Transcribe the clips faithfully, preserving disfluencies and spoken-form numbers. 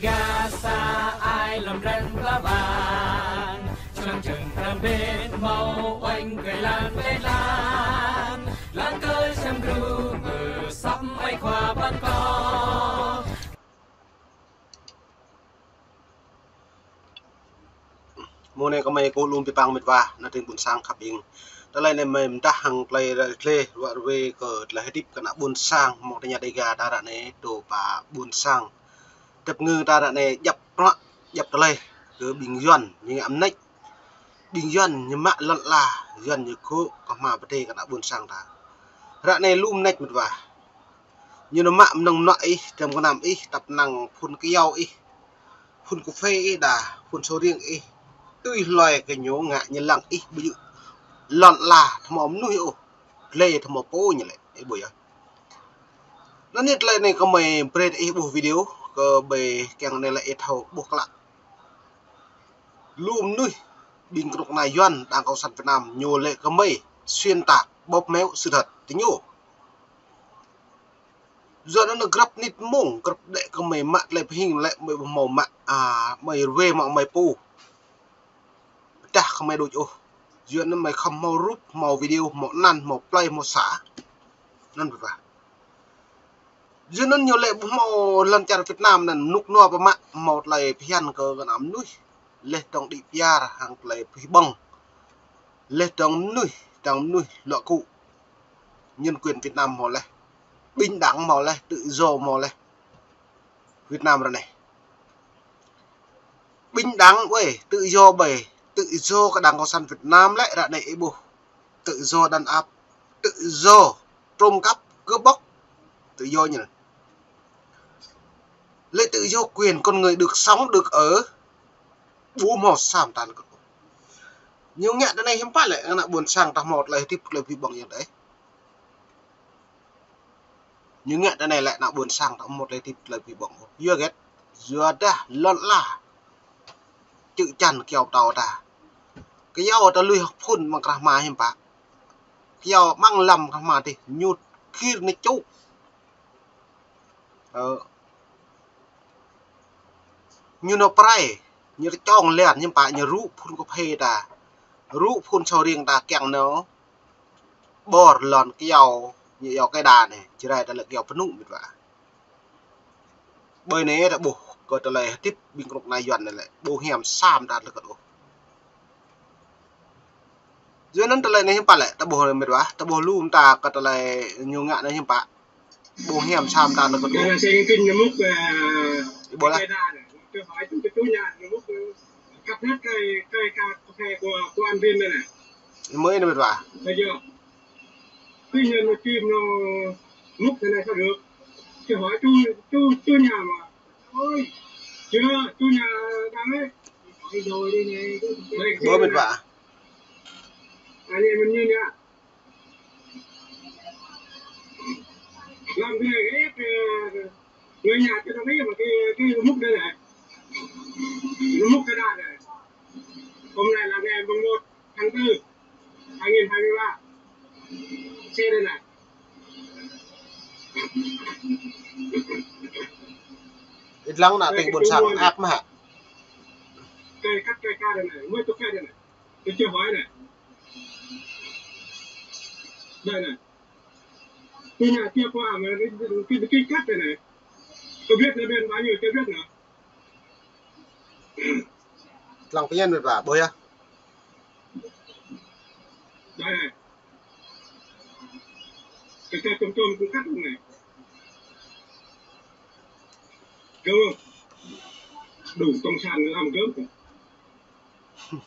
Gasa ai lăm răng pla bang, člăng čăng pram bên mâo oanh kơ lan lĕ lan, lan kơ čăm gru mơ săp ai khua păn kơ. Mơ̆ng anei kơ mei kơ lŭm bi păng mĭt wa, ană tring ƀuôn sang khăp ing. Tơlơi anei mei mdah hăng tơlơi ră tlê, ră ruê kơ tơlơi hdĭp kơ ană ƀuôn sang, mơ̆ng tơña Dega ta ră anei, tơ pă ƀuôn sang. Tăp ngư ta ră anei djăp prăk, djăp tơlơi, kơ ƀing Yuăn, ñu ngă mnêč. Ƀing Yuăn ñu mă lăn ala, Yuăn ñu kơ kơ hma pơdê kơ ană ƀuôn sang ta. Ră anei lu mnêč mĭt wa. Ñu nao mă mnơ̆ng mnuă ih, dăm knam ih, tăp năng phŭn kyâo ih, phŭn kphê ih đa, phŭn sô riêng ih. Tui hlue kơ ñu ngă ñu lăng ih ƀu djơ̆ lăn ala, thâo mâo mnuih ôh, tlei thâo mâo pô ñu lĕ, ih ƀuh yơh. Anăn ñu tơlơi anei kơ mei brei ih ƀuh video, kơ ƀai kiăng anei lĕ ih thâo ƀuh klă. Lu mnuih ƀing knŭk kna Yuăn, Đảng Cộng sản Việt Nam, ñu lĕ kơ mei xuyên tạc, bóp méo sự thật, ti ñu. Yua anăn grăp nit mông, grăp đĕ kơ mei mă tơlơi pơhing lĕ mei ƀu mâo mă, a, mei rue mă mei pô. Pơdah kơ mei đuč ôh. Yua anăn mei khăm mâo rup, mâo video, mâo anăn, mâo plei, mâo sa. Anăn ƀuh wa. Yua anăn ñu lĕ ƀu mâo lăn čar Việt Nam anăn nuk nua pơmă mâo tơlơi phiăn kơ gơnam mnuih. Leh dŏng đĭ piar hăng tơlơi pih ƀơ̆ng. Leh dŏng mnuih, dŏng mnuih luă gŭ. Nhân quyền Việt Nam mâo leh. Bình đẳng mâo leh, tự do mâo leh. Việt Nam ră anei. Bình đẳng, uê, tự do ƀai, tự do kơ Đảng Cộng sản Việt Nam lĕ ră anei ih ƀuh. Tự do đàn áp, tự do trộm cắp, cướp bóc, tự do ñu. Lĕ tự do quyền con người được sống, được ở, ƀu mâo sa mta kơ. Ñu ngă tơ anei hiăm pă lĕ, ană ƀuôn sang ta mâo tơlơi hdĭp tơlơi bi ƀơ̆ng yang dih. Ñu ngă tơ anei lĕ ană ƀuôn sang ta mâo tơlơi hdĭp tơlơi bi ƀơ̆ng. Yua hgĕt, yua dah lăn ala. Čư̆ čăn kyâo tâo ta. Kyâo ta lui hŏk phŭn mơ̆ng krah hma hiăm pă. Kyâo mơ̆ng lăm krah hma dih, ñu kir ñu čŭ. Ơ. Ñu nao prai, ñu čŏng lian hiăm pă, ñu rŭ phŭn kphê ta. Rŭ phŭn sô riêng ta kiăng nao. Ƀor lăn kyâo, ñu yua kơ đa anei, Jrai ta lĕ kyâo pnŭ mĭt wa. Ƀai anei ta ƀuh, kơ tơlơi hdĭp ƀing knŭk kna Yuăn anei lĕ, ƀu hiam sa mta lĕ kơ ôh. Yua anăn tơlơi anei hiăm pă lĕ, ta ƀuh mĭt wa, ta ƀuh lu mta kơ tơlơi ñu ngă anei hiăm pă. Ƀu hiam sa mta lĕ kơ ôh. Ih ƀuh leh. Ih mơ̆ anei mĭt wa. Tuy nhiên nó chìm nó múc thế này sao được? Chứ hỏi chú, chú, chú nhà mà. Ôi, chưa, chú nhà đang ấy. Ôi, rồi đi này. Đây, ƀuh mĭt wa. Anh em mình như nhà. Làm cái này cái, ờ, người nhà chưa đồng ý mà cái, cái múc đây này. Múc cái đa này. Hôm nay là ngày mùng một tháng tư. Hai nghìn hai mươi ba. Xe đây này. Ih lăng ană tring ƀuôn sang ăt mơh hă. Cây cắt cây ca đây này, mới tôi cây đây này. Tôi chưa hỏi này. Đây này. Tôi nhà chưa qua mà cái, cái, cái cắt đây này. Tôi biết là bên bao nhiêu, tôi biết nữa. Lăng pien mĭt wa, ƀuh yơh. Đây này. Cái cây trôm trôm cũng cắt này. Gớm không? Đủ cộng sản làm gớm kìa.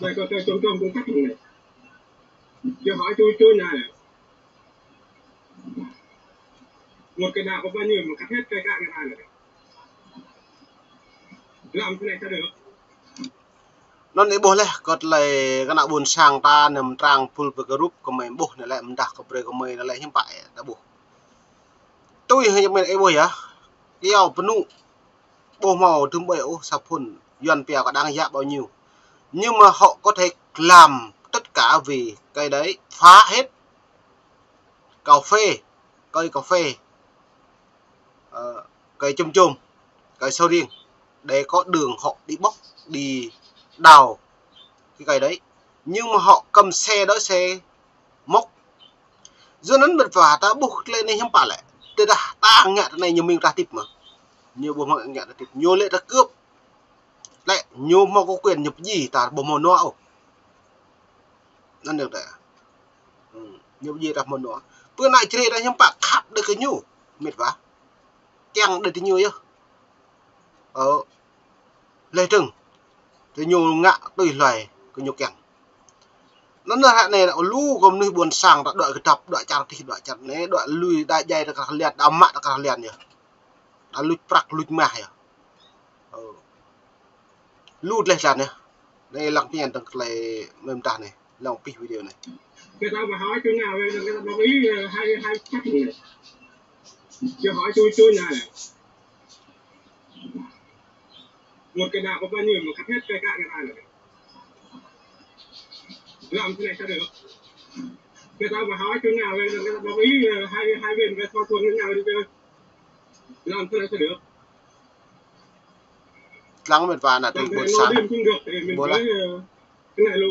Đây có cây trôm trôm cũng cắt này. Chưa hỏi chú, chú nhà này. Một cái đa có bao nhiêu mà cắt hết cây cạn cái đa này. Làm thế này sao được? Anăn ih ƀuh leh, kơ tơlơi kơ ană ƀuôn sang ta năm trang pul pơ kơ rup kơ mei ƀuh anei lĕ mdah kơ brei kơ mei anei lĕ hiăm pă ta ƀuh. Tui hŏng mei ih ƀuh yơh. Kyâo pnŭ. Ƀu mâo dŭm ƀai ôh sa phŭn. Yuăn pia có đáng giá bao nhiêu. Nhưng mà họ có thể làm tất cả vì cái đấy phá hết. Cà phê, cây cà phê, ờ, cây chôm chôm, cây sầu riêng. Để có đường họ đi bóc, đi đào cái cây đấy. Nhưng mà họ cầm xe đó xe mốc. Yua anăn mĭt wa ta ƀuh klei anei hiăm pă lĕ. Tơdah ta ngă tơ anei ñu mĭn ta tĭp mơh. Ñu ƀuh mơ̆ng ngă ta tĭp. Ñu lĕ ta cướp. Lĕ ñu mâo có quyền ñu pơjing ta ƀuh mâo nua ôh. Anăn dơ̆ng ta. Ñu pơjing ta mâo nua. Pơ anăn črê ta hiăm pă khăp đei kơ ñu. Mĭt wa. Kiăng đei ti ñu yơh. Ơ. Leh dơ̆ng. Ti ñu ngă tui hlue kơ ñu kiăng. Anăn ară anei lu kơ mnuih ƀuôn sang ta đuĕ kdăp, đuĕ čar tih, đuĕ čar anei, đuĕ lui đa jai ta krah lian, đa mă ta krah lian yơh. Đa luč prăk, luč mah yơh. Ơ. Lu dleh dlan yơh. Anei lăng tian dơ̆ng klei mơ̆ng mdah anei, lăng pih video anei. Người ta mà hỏi tôi nào, người ta đồng ý, ờ, hai, hai phát này. Chứ hỏi tôi, tôi nào. Một cái đạo có bao nhiêu mà cắt hết cây cạn người ta rồi. Làm thế này sao được? Người ta mà hỏi tôi nào, người ta đồng ý, ờ, hai, hai bên về thỏa thuận như nào đi. Làm thế này sao được? Dlăng mĭt wa anăn tring ƀuôn sang. Ƀuh lah. Cái này luôn.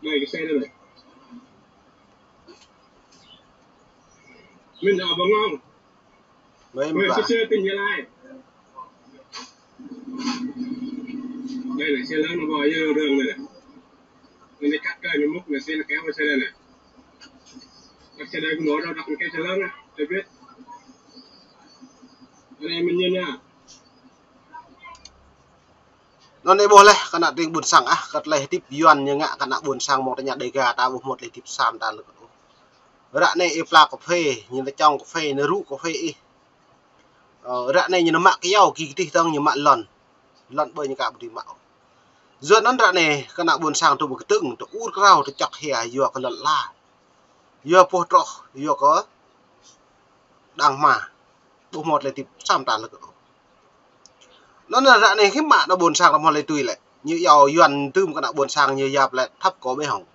Đây, cái xe đây này. Mình ở Bằng Long. Mĭt wa. Xe tỉnh Gia Lai. Đây là xe lớn nó bò vô đường này này. Mình đi cắt cây mình múc này, xe nó kéo cái xe đây này. Cắt xe đây cũng nổi đâu, đặt cái xe lớn á, cho biết. Anh em mình nhìn nha. Anăn ih ƀuh leh, kơ anăn tring ƀuôn sang ah, kơ klei hdĭp Yuăn ñu ngă kơ anăn ƀuôn sang mơ̆ng tơña Đêga ta ƀuh mâo klei hdĭp sam ta lĕ kơ ôh. Ară anei ih pla kphê, ñu nao čŏng kphê, ñu rŭ kphê ih. Ơ, ară anei ñu nao mă kyâo, ki ktih tơ̆ng ñu mă lăn. Lăn ƀơi ñu ka ƀu dưi mă. Yua anăn ară anei, kơ anăn ƀuôn sang tŭ bi kdơ̆ng, tŭ ur krao, tŭ čŏk hia, yua kơ lăn ala. Yua pô troh, yua kơ đang hma. Ƀuh mâo klei hdĭp sam ta lĕ kơ ôh. Anăn ară anei hiăm mă anăn ƀuôn sang ta mâo klei tui lĕ. Ñu iâo Yuăn dưm kơ anăn ƀuôn sang ñu yap lĕ thăp kơ ƀĕ hŏng.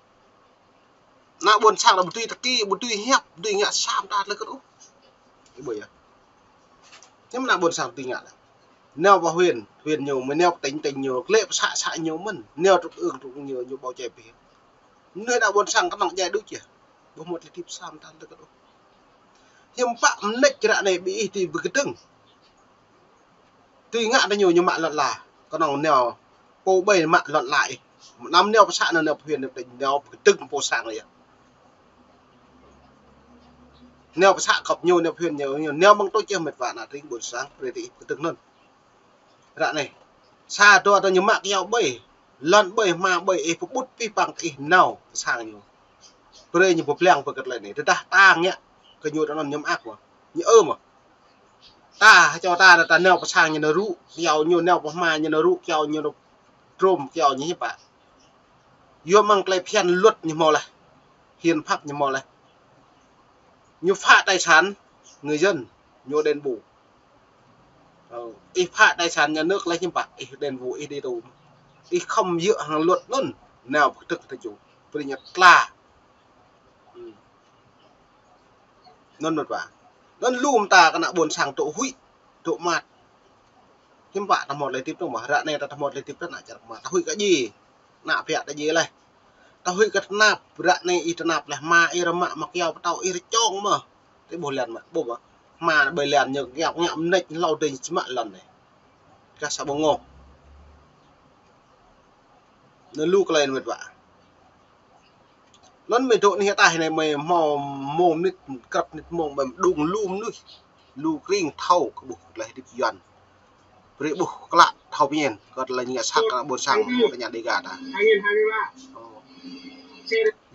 Anăn ƀuôn sang ta ƀu tui tơki, ƀu tui hiăp, ƀu tui ngă sam ta lĕ kơ ôh. Ih ƀuh yơh. Hiăm anăn ƀuôn sang tui ngă lĕ. Nao pơ huyện, huyện ñu, mơ̆ nao tỉnh, tỉnh ñu, klei pơ xã, xã ñu mơ̆n. Nao trung ương, trung ương ñu, ñu ƀuh čei pih. Mnuih anăn ƀuôn sang kơnơ̆ng jai đuč yơh. Ƀuh mâo klei hdĭp sam ta lĕ kơ ôh. Hiăm pă mnêč ară anei bi ih tŭ bi kdơ̆ng. Tui ngă tơ ñu ñu mă lăn ala. Kơnơ̆ng nao pô ƀai mă lăn ala ih. Mnăm nao pơ xã nao, nao pơ huyện nao tỉnh nao bi kdơ̆ng pô sang yơh. Nao pơ xã kăp ñu nao pơ huyện ñu, ñu nao mơ̆ng tŭ čeh mĭt wa anăn tring ƀuôn sang, brei tơ ih bi kdơ̆ng anăn. Ară anei. Sa dua ta ñu mă kyâo ƀai, lăn ƀai, hma ƀai, ih pơƀut pih păng ih nao pơ sang ñu. Brei ñu pơblang pơ kơ klei anei. Tơdah ta ngă kơ ñu tơ anăn ñu mơak mơh. Ñu ơ mơh. Ta, čô ta, ta nao pơ sang ñu nao rŭ, kyâo ñu nao pơ hma ñu nao rŭ, kyâo ñu nao trôm, kyâo ñu hiăm pă. Yua mơ̆ng klei phiăn luật ñu mâo leh. Hiến pháp ñu mâo leh. Ñu phá tài sản người dân, ñu đền bù. Ơ, ih phá tài sản nhà nước leh hiăm pă, ih đền bù, ih đi tù. Ih khŏm djŏ hŏng luật anăn, nao bi kdơ̆ng tơ ñu. Brei ñu tla. Anăn mĭt wa. Anăn lu mta kơ anăn ƀuôn sang tŭ huĭ, tŭ măt. Hiăm pă ta mâo klei hdĭp tŭ mơh, ară anei ta mâo klei hdĭp tŭ anăn čar mơh. Ta huĭ kơ djiê. Anăn pia ta djiê leh. Ta huĭ kơ tơnap, ară anei ih tơnap leh hma ih rơmă mă kyâo pơtâo ih rơčŏng mơh. Ti ƀuh lăn mơh, ƀuh mơh. Hma ƀai lăn ñu ngă ngă mnêč hlâo dơ̆ng čmă lăn anei. Kah sa ƀơ̆ng ngŏ. Anăn lu klei mĭt wa. Anăn mei dôk anih ataih anei mei mâo mâo mnĭt krăp mnĭt mông mei mđung lu mnuih. Lu krĭng thâo kơ ƀuh klei hdĭp Yuăn. Brei ƀuh klă thâo pơñen, kơ klei ngă săk kơ anăn ƀuôn sang mâo tơña Đêga ta.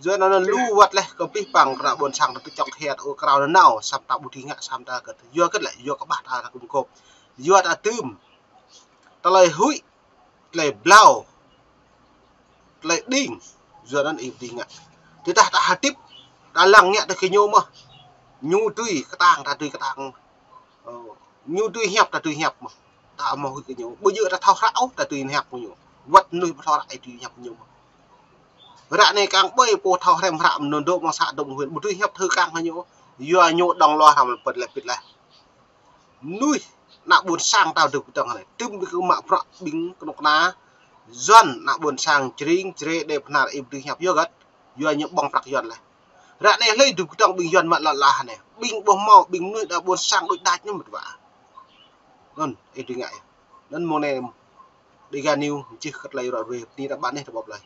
Yua anăn lu wăt leh kơ pih păng kơ anăn ƀuôn sang ta tŭ čŏk hia ta ur krao nanao, sam ta ƀu dưi ngă sam ta kơ. Yua kơ lĕ, yua kơ ƀah ta ta kŭm kôp. Yua ta dưm. Tlei huĭ, tlei blâo, tlei đing, yua anăn ih dưi ngă. Tơdah ta hdĭp, ta lăng ngă tơ kơ ñu mơh. Ñu dưi ktang, ta dưi ktang. Ơ, ñu dưi hiăp, ta dưi hiăp mơh. Ta mâo huĭ kơ ñu. Ƀu djŏ ta thâo hră ôh, ta dưi hiăp kơ ñu. Wăt mnuih ƀu thâo hră, ih dưi hiăp kơ ñu mơh. Ară anei kăng ƀai pô thâo hrăm hră mnơ̆ng dôk mơ̆ng xã dôk huyện, ƀu dưi hiăp thâo kăng kơ ñu. Yua ñu đŏng lŏ hrăm lĕ pĭt leh pĭt leh. Mnuih Ană ƀuôn sang ta dôk dơ̆ng anei. Tŭm bi kơ mă bruă ƀing knŭk kna Yuăn, ană ƀuôn sang Jring, Jre, Đê Bhnar, ih dưi hiăp yơh găt. Yua ñu ƀơ̆ng prăk Yuăn leh. Ară anei hlei dôk dơ̆ng ƀing Yuăn mă lăn ala anei. Ƀing ƀuh mâo, ƀing mnuih đa ƀuôn sang đuč đač ñu mĭt wa. Anăn, ih dưi ngă yơh. Anăn mông anei, Dega News, čih kơ tlei ruă ruê, bni ta ƀuh anei ta ƀuh leh.